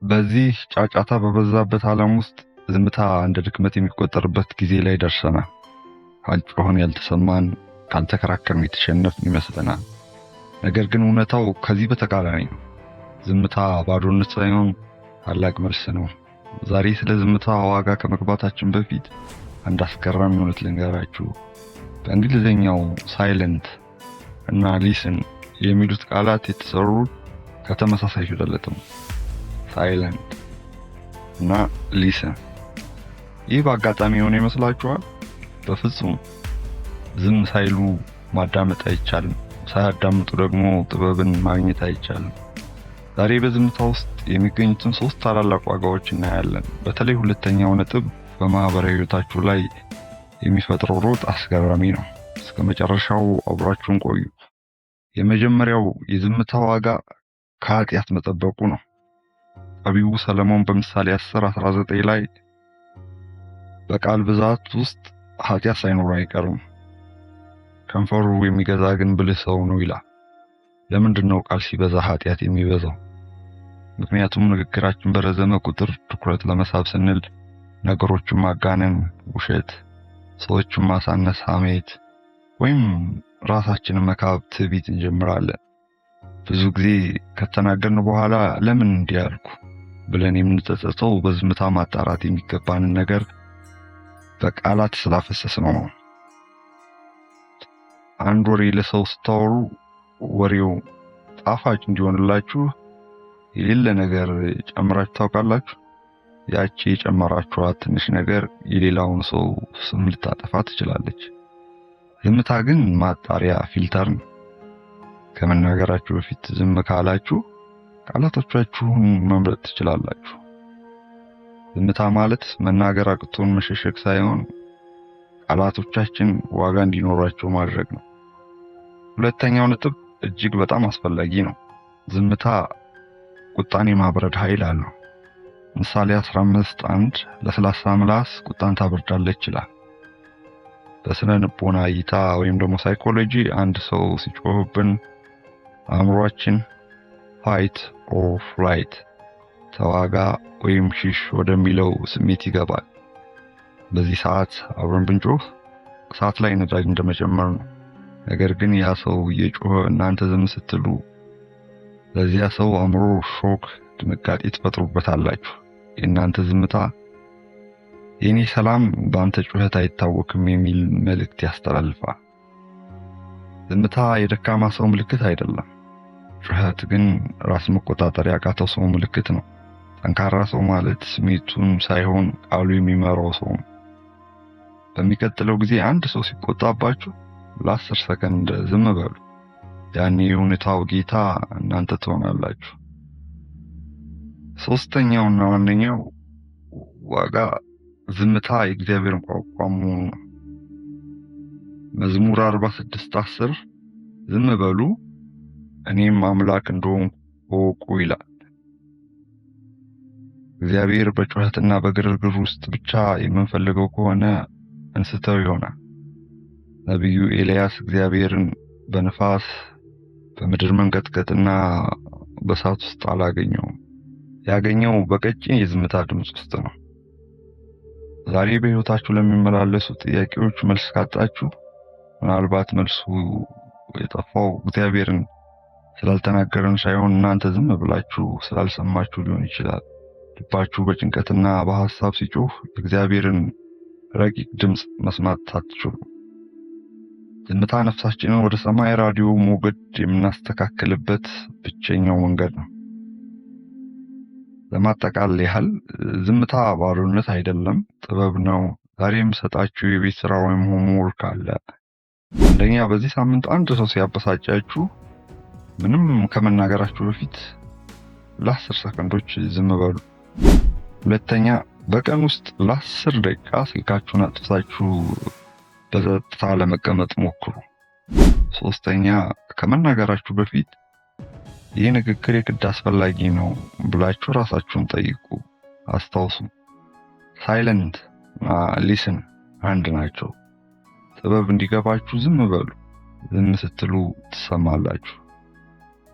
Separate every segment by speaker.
Speaker 1: በዚህ ጫጫታ በበዛበት ዓለም ውስጥ ዝምታ እንደ ድክመት የሚቆጠርበት ጊዜ ላይ ደርሰናል። ካልጮህን ያልተሰማን፣ ካልተከራከርን የተሸነፍን ይመስለናል። ነገር ግን እውነታው ከዚህ በተቃራኒ ነው። ዝምታ ባዶነት ሳይሆን ታላቅ መልስ ነው። ዛሬ ስለ ዝምታ ዋጋ ከመግባታችን በፊት አንድ አስገራሚ እውነት ልንገራችሁ። በእንግሊዝኛው silent እና listen የሚሉት ቃላት የተሰሩት ከተመሳሳይ ፊደላት ነው። Silent እና listen። ይህ በአጋጣሚ የሆነ ይመስላችኋል? በፍጹም። ዝም ሳይሉ ማዳመጥ አይቻልም። ሳያዳምጡ ደግሞ ጥበብን ማግኘት አይቻልም። ዛሬ በዝምታ ውስጥ የሚገኙትን ሶስት ታላላቅ ዋጋዎች እናያለን። በተለይ ሁለተኛው ነጥብ በማህበራዊ ሕይወታችሁ ላይ የሚፈጥረው ለውጥ አስገራሚ ነው። እስከ መጨረሻው አብራችሁን ቆዩ። የመጀመሪያው የዝምታ ዋጋ ከኃጢአት መጠበቁ ነው። ጠቢቡ ሰለሞን በምሳሌ 10:19 ላይ "በቃል ብዛት ውስጥ ኃጢአት ሳይኖር አይቀርም፣ ከንፈሩ የሚገዛ ግን ብልህ ሰው ነው" ይላል። ለምንድን ነው ቃል ሲበዛ ኃጢአት የሚበዛው? ምክንያቱም ንግግራችን በረዘመ ቁጥር ትኩረት ለመሳብ ስንል ነገሮችን ማጋነን፣ ውሸት፣ ሰዎችን ማሳነስ፣ ሐሜት ወይም ራሳችንን መካብ፣ ትዕቢት እንጀምራለን። ብዙ ጊዜ ከተናገርን በኋላ "ለምን እንዲህ አልኩ?" ብለን የምንጸጸተው በዝምታ ማጣራት የሚገባንን ነገር በቃላት ስላፈሰስነው ነው። አንድ ወሬ ለሰው ስታወሩ ወሬው ጣፋጭ እንዲሆንላችሁ የሌለ ነገር ጨምራችሁ ታውቃላችሁ? ያቺ የጨመራችኋት ትንሽ ነገር የሌላውን ሰው ስም ልታጠፋ ትችላለች። ዝምታ ግን ማጣሪያ፣ filter ነው። ከመናገራችሁ በፊት ዝም ካላችሁ ቃላቶቻችሁን መምረጥ ትችላላችሁ። ዝምታ ማለት መናገር አቅቶን መሸሸግ ሳይሆን ቃላቶቻችን ዋጋ እንዲኖራቸው ማድረግ ነው። ሁለተኛው ነጥብ እጅግ በጣም አስፈላጊ ነው። ዝምታ ቁጣን የማብረድ ኃይል አለው። ምሳሌ 15:1 "ለስላሳ ምላስ ቁጣን ታበርዳለች" ይላል። በስነ ልቦና እይታ ወይም ደግሞ psychology አንድ ሰው ሲጮህብን አእምሯችን fight or flight፣ ተዋጋ ወይም ሽሽ ወደሚለው ስሜት ይገባል። በዚህ ሰዓት አብረን ብንጮህ እሳት ላይ ነዳጅ እንደመጨመር ነው። ነገር ግን ያ ሰው እየጮኸ እናንተ ዝም ስትሉ ለዚያ ሰው አእምሮ shock፣ ድንጋጤ ትፈጥሩበታላችሁ። የእናንተ ዝምታ "የኔ ሰላም በአንተ ጩኸት አይታወክም" የሚል መልእክት ያስተላልፋል። ዝምታ የደካማ ሰው ምልክት አይደለም። ጩኸት ግን ራስ መቆጣጠር ያቃተው ሰው ምልክት ነው። ጠንካራ ሰው ማለት ስሜቱን ሳይሆን ቃሉ የሚመራው ሰው ነው። በሚቀጥለው ጊዜ አንድ ሰው ሲቆጣባችሁ ለ10 ሰከንድ ዝም በሉ። ያኔ የሁኔታው ጌታ እናንተ ትሆናላችሁ። ሶስተኛውና ዋነኛው ዋጋ ዝምታ የእግዚአብሔርን ቋንቋ መሆኑ ነው። መዝሙር 46:10 "ዝም በሉ፣ እኔም አምላክ እንደሆንኩ እወቁ" ይላል። እግዚአብሔር በጩኸትና በግርግር ውስጥ ብቻ የምንፈልገው ከሆነ እንስተው ይሆናል። ነቢዩ ኤልያስ እግዚአብሔርን በንፋስ፣ በምድር መንቀጥቀጥና በእሳት ውስጥ አላገኘውም። ያገኘው በቀጭን የዝምታ ድምፅ ውስጥ ነው። ዛሬ በሕይወታችሁ ለሚመላለሱ ጥያቄዎች መልስ ካጣችሁ ምናልባት መልሱ የጠፋው እግዚአብሔርን ስላልተናገረን ሳይሆን እናንተ ዝም ብላችሁ ስላልሰማችሁ ሊሆን ይችላል። ልባችሁ በጭንቀትና በሐሳብ ሲጮህ የእግዚአብሔርን ረቂቅ ድምፅ መስማት አትችሉም። ዝምታ ነፍሳችንን ወደ ሰማይ ራዲዮ ሞገድ የምናስተካክልበት ብቸኛው መንገድ ነው። ለማጠቃለል ያህል ዝምታ ባዶነት አይደለም፣ ጥበብ ነው። ዛሬ የምሰጣችሁ የቤት ስራ ወይም homework አለ። አንደኛ፣ በዚህ ሳምንት አንድ ሰው ሲያበሳጫችሁ ምንም ከመናገራችሁ በፊት ለ10 ሰከንዶች ዝም በሉ። ሁለተኛ፣ በቀን ውስጥ ለ10 ደቂቃ ስልካችሁን አጥፍታችሁ በጸጥታ ለመቀመጥ ሞክሩ። ሶስተኛ፣ ከመናገራችሁ በፊት "ይህ ንግግር የግድ አስፈላጊ ነው?" ብላችሁ ራሳችሁን ጠይቁ። አስታውሱ፣ silent እና listen አንድ ናቸው። ጥበብ እንዲገባችሁ ዝም በሉ። ዝም ስትሉ ትሰማላችሁ።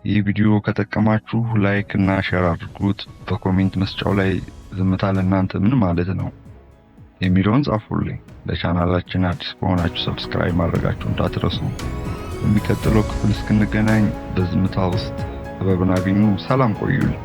Speaker 1: ይህ ቪዲዮ ከጠቀማችሁ like እና share አድርጉት። በ comment መስጫው ላይ ዝምታ ለእናንተ ምን ማለት ነው የሚለውን ጻፉልኝ። ለቻናላችን አዲስ ከሆናችሁ subscribe ማድረጋችሁ እንዳትረሱ። በሚቀጥለው ክፍል እስክንገናኝ በዝምታ ውስጥ ጥበብን አግኙ። ሰላም ቆዩልኝ።